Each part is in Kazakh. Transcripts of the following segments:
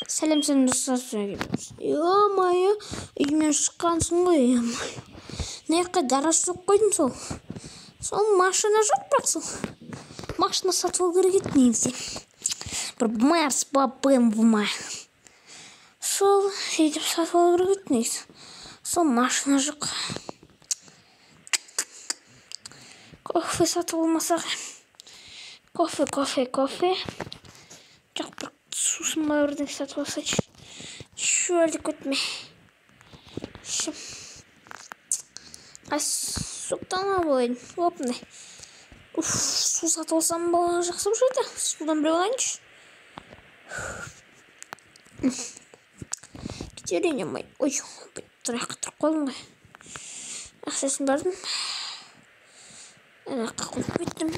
Сәлем сәлем достар. Ё-моё, үйімнен шыққансың ғой. Мына жаққа гараж соғып қойдым сол. Сол машина жоқ, бірақ сол. Машина сатып алу керек еді негізі. Бір Мерс па, БМВ ма. Сол сөйтіп сатып алу керек еді негізі. Сол машина жоқ. Кофе сатып алмасақ. Кофе, кофе, кофе. Жоқ, бір сусын ба бірдеңе сатып алсайшы. Шөлдеп кеттім. Қайсы соктан алайын? Оп, міне. Уф, су сатып алсам ба жақсы болушы еді. Судан біреу алайыншы. Кете берейін алмай. Ой, тұрақ тұрып қалдым ғой. Ақшасын бардым. Ана жаққа қойып кеттім.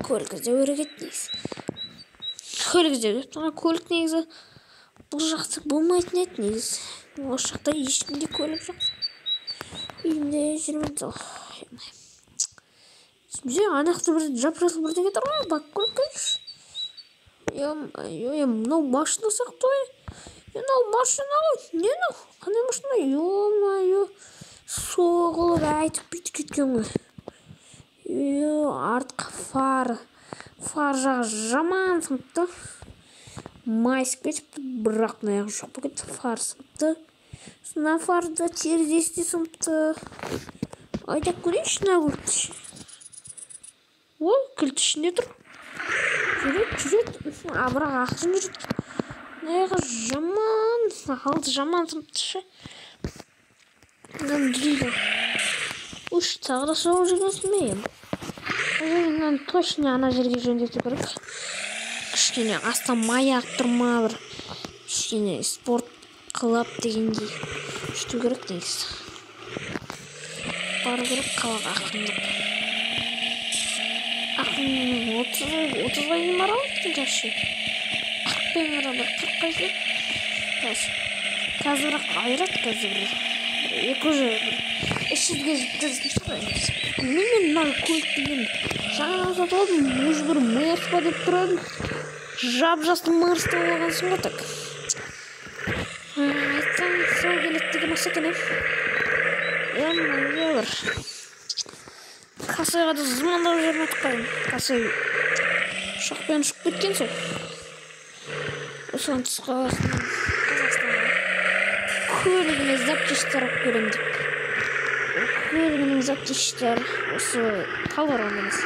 Көлік іздеу керек еді негізі. Көлік іздеу деп тұрған көлік негізі бұл жақта болмайтын еді негізі. Осы жақта ешкімде көлік жоқ. Үйімде жүрмін сол. Бізде ана жақта бір жап-жасыл бірдеңе тұр ғой, бак көлік көрейікші. Е, мынау машина сияқты ғой. Мынау машина ғой. Не мынау? Қандай машина? Ё-моё, соғылып әйтіп бүйтіп кеткен ғой. Е, артқы фары. Фар жағы жаман сыныпты. Майысып кетіпті, бірақ мына жағы жоқ болып кетті. Фар сыныпты. Мына фарды терезесі де сыныпты. Айдап көрейінші мына көлікті. О, кілт ішінде тұр. Жүреді, жүреді. А, бірақ ақырын жүреді. Мына жағы жаман, алды жаман сыныпты ше. Мынаны жүреді. Уш, тағы да соғып жүргенсің бе енді? Мынаны точно ана жерге жөндету керек. Кішкене астан май ағып тұр ма бір. Кішкене спорт қылып дегендей. Сөйту керек негізі. Бару керек қалаға ақырындап. Ақырын 30-ға дейін бара алады екен қазір. 40-пен бара бір 40-қа жетеді. Қазір бірақ айырады қазір бір. 200 бір 300-ге жеткізетін шығар енді. Мен мына көлікті енді жаңадан сатып алдым, уже бір Мерс па деп тұр едім. Жап-жасыл Мерс тауып алғансың ғой так. Айтсаң сол келеді деген осы екен, е. Бір Касайға да звондап жібермедік қой. Касай ұшақпен ұшып кеткен сол. Осыған түсіп қаласың Қазақстанға. Көлігіне запчастьтар алып келемін деп. Көлігінің запчастьтары осы Талдықорған емес.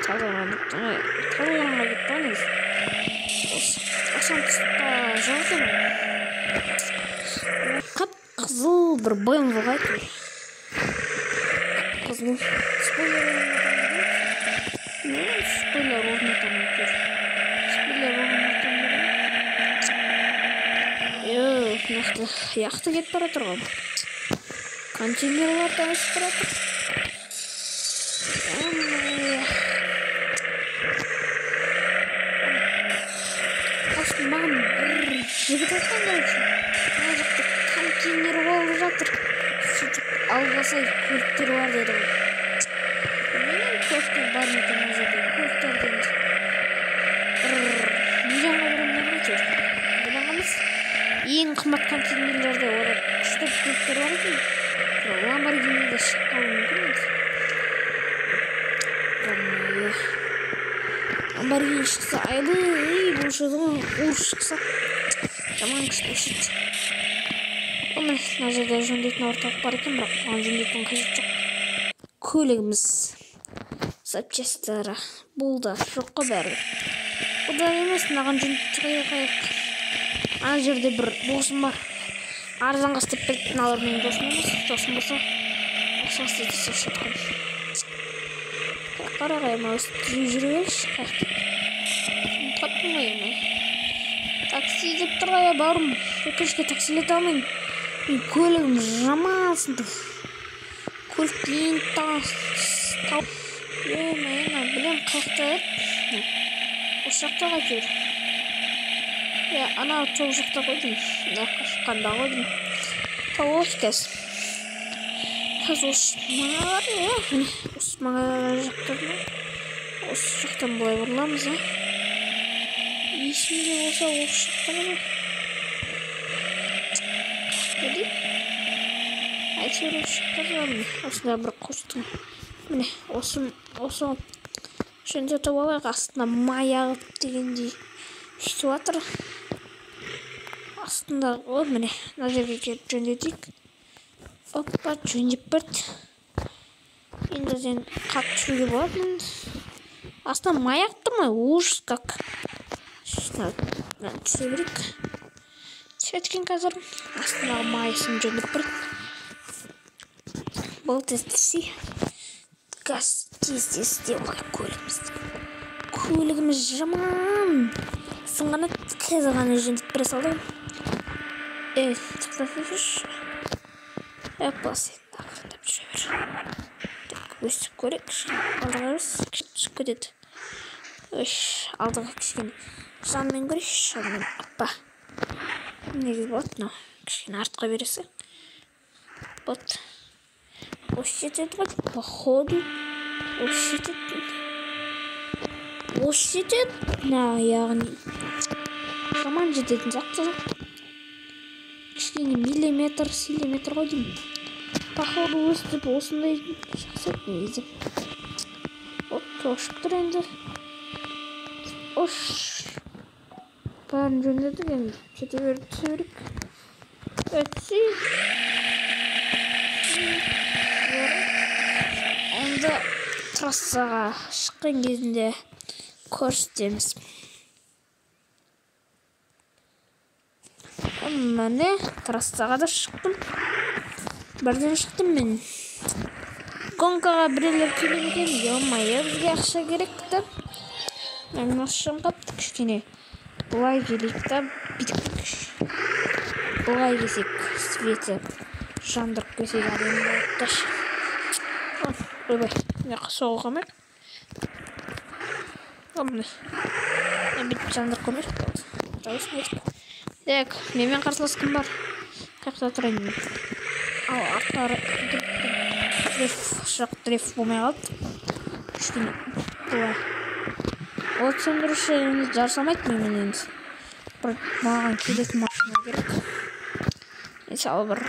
Талдықорған деп Талдықорғанға кетті ғой негізі. Осыған тұста жоқ екен. Қып-қызыл бір БМВ ғой әйтеуір. Қызыл. Спойлер спойлер орнатамын әйтеуір. Спойлер орнатамын. Мына яқты кетіп бара жатыр ғой. Контейнерлар да өсіп бара жатыр. Маған бір жігіт айтқан короче. Мына жақта контейнер болып жатыр. Сөйтіп алып алсай көліктер бар деді ғой. Білмеймін көліктер бар ма екен ол жерде. Көліктерді енді бір миллионға беремін ғой әйтеуір. Миллионға емес. Ең қымбат контейнерлерде олар күшті көліктер бар екен. Ламборгини де шығып қалуы мүмкін енді. Ламборгини шықса айбай болушы еді ғой. Урус шықса жаман күшті болушы еді. Міне мына жерде жөндейтін орталық бар екен, бірақ бұған жөндейтін қажет жоқ. Көлігіміз запчастьтары болды, жоқ қой бәрібір. Бұл да емес, мынаған жөндетіп қояйық. Ана жерде бір досым бар. Арзанға істеп берді. Мыналар менің досым емес. Досым болса ақшаға істете салушы еді ғой. Қарағай, мына өстіп түзу жүре берейікші. Қаяқта? Таптым ғой енді. Такси деп тұр ғой, бауырым. Өкінішке таксилете алмаймын. Мен көлігім жаман сынды. Көлікті енді тауып. Е-мое, білем қаяқта еді. Осы жақта ғой әйтеуір. Е, ана тау жақта ғой деймін. Мына жаққа шыққанда ғой деймін. Тау алайық қазір. Қазір осы маңға бар, иә, міне осы маңға жақта. Осы жақтан былай бұрыламыз, а. Есімде болса осы жақта ғой. Әйтеуір шықты. Осындай бір қостың. Міне, осы жөндетіп алайық. Астына май ағып дегендей сөйтіп жатыр. Астында, о, міне, мына жерге келіп жөндетейік. Опа, жөндеп берді. Енді сен қатты түсуге болады. Астына май ағып тұр ма? Ужас как. Түсе берейік. Түсеткен қазір. Астындағы майысын жөндеп берді. Бұл тез түсей. Газ тез-тез істеп алайық көлігімізді. Көлігіміз жаман. Сынғаны тез ғана жөндеп бере салдым. Тоқтатыңызшы. Опа, сен ақырындап жүре бер. Так, өстіп көрейік. Алдыға емес, түсіп кетеді. Өш, алдыға кішкене жанмен көрейікші, жанмен. Опа. Негізі болады мынау. Кішкене артқа бересі. Вот. Осы жетеді ғой, походу. Осы жетеді. Осы жетеді. На, яғни жаман жететін сияқты. Кішкене миллиметр, сантиметр ғой деймін. Походу өстіп осындай жақсы еді негізі. Вот, ұшып тұр енді. Ұш. Бәрін жөндедік енді. Жете беріп түсе берейік. Өтсей. Онда трассаға шыққан кезінде көрсетеміз. Міне, трассаға да шықтым. Бірден шықтым мен. Гонкаға біреулер келеді екен. Ё-моё, бізге ақша керек та. Мен ақшам қапты кішкене. Былай келейік та, бүйтіп былай келсек, светі жандырып келсек әдемі болады да. Ойбай, мына жаққа соға қалмайық. Міне, бүйтіп жандырып қоймайық. Так, менімен қарсылас кім бар? Қаяқта тұрайын мен? Ал, арттары дрифт, жоқ, дрифт болмай қалды. Кішкене былай. От сөндіруші енді жарыса алмайды менімен енді. Бір маған келетін машина керек. Мысалы бір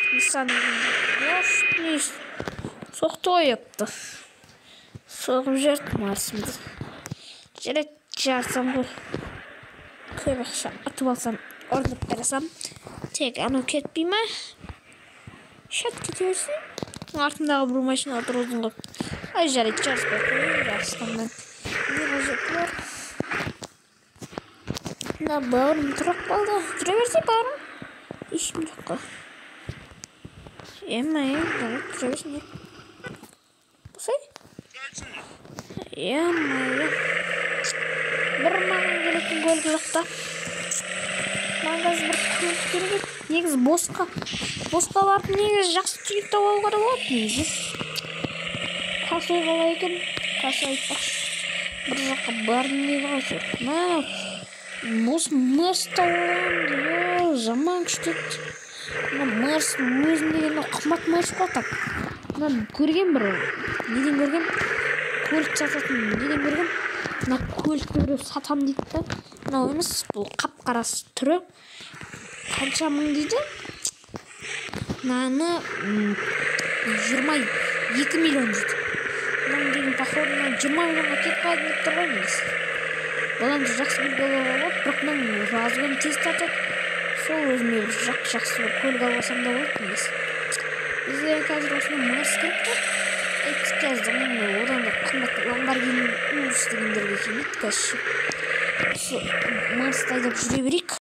Nissan дегенде соқты ғой епті. Соғып жіберді Марсымды. Жарайды, жарысам ғой. Көп ақша ұтып алсам, орнып берсам. Тек анау кетпей ме? Шат кете берсін. Артындағы бір машина отырғыздың ғой. Ай, жарайды, жарыспай қояйын, жарысқаннан не қажеті бар? Мына бауырым тұрақ қалды. Жүре берсе, бауырым. Ешкім жоқ қой. Е-май, жарайды, жүре берсін. Босай. Е-май. Бір маған келетін көлік жоқ та. Маған қазір бір көлік керек еді. Негізі босқа. Босқа барып негізі жақсы түйіп тауып алуға да болады негізі. Касой қалай екен? Касой айтпақшы. Бір жаққа бардым дейді ғой әйтеуір. Мә, осы Мерс тауып аламын дейді. Жаман күшті еді. Мына Мерстің өзін деген қымбат Мерс қой так. Мына көрген бір неден көрген? Көлік сататын неден көрген? Мына көлікті біреу сатам дейді да. Мынау емес, бұл қап-қарасы түрі. Қанша мың дейді? Мынаны 22 миллион дейді. Мынаның деген походу 20 миллионға кетіп қалады деп тұр ғой негізі. Бұдан да жақсы көлік алуға болады, бірақ мынаның разгон тез тартады. Сол өзіме бір жақсы бір көлік алып алсам да болады негізі. Бізге қазір осындай Мерс керек та. Қазір одан да қымбат Lamborghini Urus дегендерге келмейді қазір. Осы Мерсті айдап жүре берейік.